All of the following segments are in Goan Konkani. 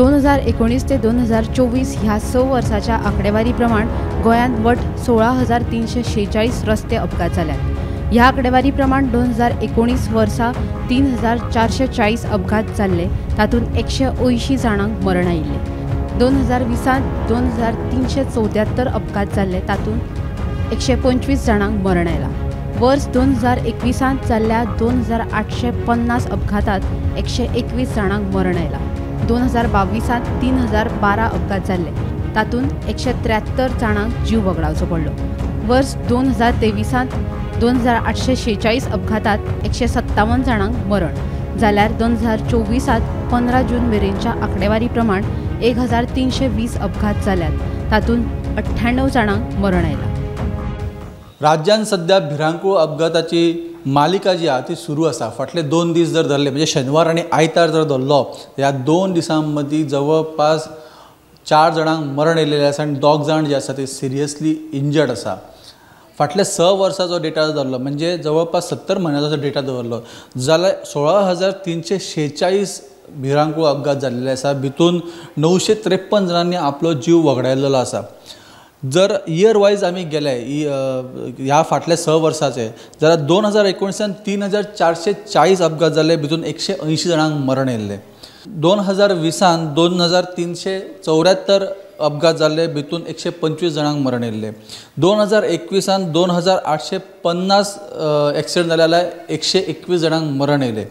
2019 ते 2024 ह्या 6 वर्साच्या आंकडेवारी प्रमाण गोंयांत वट 16,346 रस्ते अपघात जाल्यात. ह्या आंकडेवारी प्रमाण 2019 वर्सा 3,440 अपघात जाल्ले, तातूंत 180 जाणांक मरण आयिल्लें. 2020 2,374 अपघात जाल्ले, तातूंत 125 जाणांक मरण आयलां. वर्स 2021 जाल्ल्या 2,850 अपघातांत 121 जाणांक मरण आयलां. 2022 3,012 अपघात जाल्ले, तातूंत 173 जाणांक जीव वगडावचो पडलो. वर्स 2023 2,846 अपघातांत 157 जाणांक मरण जाल्यार 2024 15 जून मेरेनच्या आंकडेवारी प्रमाण 1,320 अपघात जाल्यात, तातूंत 98 जाणांक मरण आयलां. राज्यांत सध्या भिरांकूळ अपघाताची मालिका जी आहा ती सुरू आसा. फाटले 2 दीस जर धरले म्हणजे शेनवार आनी आयतार जर धरलो, ह्या 2 दिसां मदीं जवळपास 4 जाणांक मरण येयलेलें आसा आनी 2 जाण जे आसा ते सिरियसली इंजर्ड आसा. फाटल्या 6 वर्साचो डेटा धरलो म्हणजे जवळपास 70 म्हयन्याचो डेटा दवरलो जाल्यार 16,346 भिरांकूळ अपघात जाल्ले आसा. भितून 953 जाणांनी आपलो जीव वगडायलेलो आसा. जर इयर वायज आमी गेले ह्या फाटल्या 6 वर्साचे जाल्यार 2019 3,440 अपघात जाले, भितून 180 जाणांक मरण येयल्लें. 2020 2,374 अपघात जाले, भितून 125 जाणांक मरण येयल्लें. 2021 2,850 एक्सिडंट जाले जाल्यार 121 जाणांक मरण येयलें.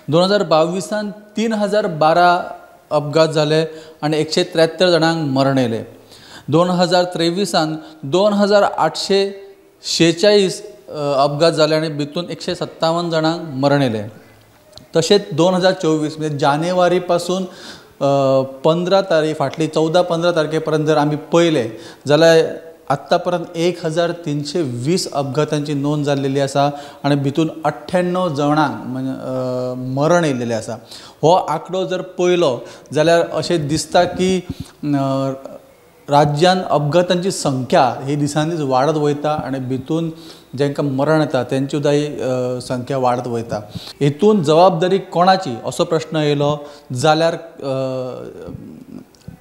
2022 3,012 अपघात जाले आनी 173 जाणांक मरण येयलें. 2023 2,846 अपघात जाले आनी भितून 157 जाणांक मरण येयलें. तशेंच 2024 म्हणजे जानेवारी पासून 15 तारीख फाटली 14-15 तारखे पर्यंत जर आमी पळयलें जाल्यार आत्तां पर्यंत 1,320 अपघातांची नोंद जाल्लेली आसा आनी भितून 98 जाणांक मरण येयलेलें आसा. हो आंकडो जर पळयलो जाल्यार अशें दिसता की राज्यांत अपघातांची संख्या ही दिसान दीस वाडत वयता आनी भितून जांकां मरण येता तेंची सुद्दां ही संख्या वाडत वयता. हेतून जबाबदारी कोणाची असो प्रश्न येयलो जाल्यार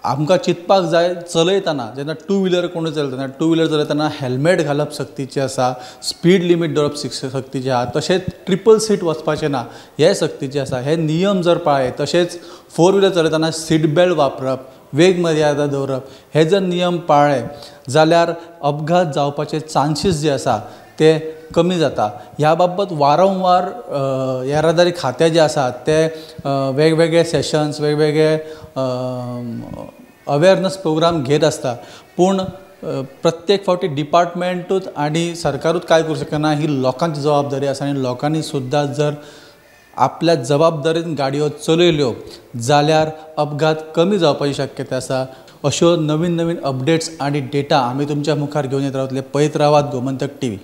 आमकां चिंतपाक जाय चलयतना जेन्ना टू व्हिलर कोणूय चलयतना टू व्हिलर चलयतना हेल्मेट घालप सक्तीचें आसा, स्पीड लिमीट दवरप सक्तीचें आसा, तशेंच ट्रिपल सीट वचपाचें ना हें सक्तीचें आसा. हे नियम जर पाळ्ळे तशेंच फोर व्हिलर चलयतना सीट बेल्ट वापरप, वेग मर्यादा दवरप हे जर नियम पाळ्ळे जाल्यार अपघात जावपाचे चान्सीस जे आसा ते कमी जाता. ह्या बाबत वारंवार येरादारी खातें जें आसा ते वेगवेगळे सेशन्स वेगवेगळे अवेरनस प्रोग्राम घेत आसता, पूण प्रत्येक फावटी डिपार्टमेंटूच आनी सरकारूच कांय करूं शकना, ही लोकांची जबाबदारी आसा आनी लोकांनी सुद्दां जर आपल्या जबाबदारीन गाडयो चलयल्यो जाल्यार अपघात कमी जावपाची शक्यता आसा. अश्यो नवीन नवीन अपडेट्स आनी डेटा आमी तुमच्या मुखार घेवन येत रावतले. पळयत रावात गोमंतक टीव्ही.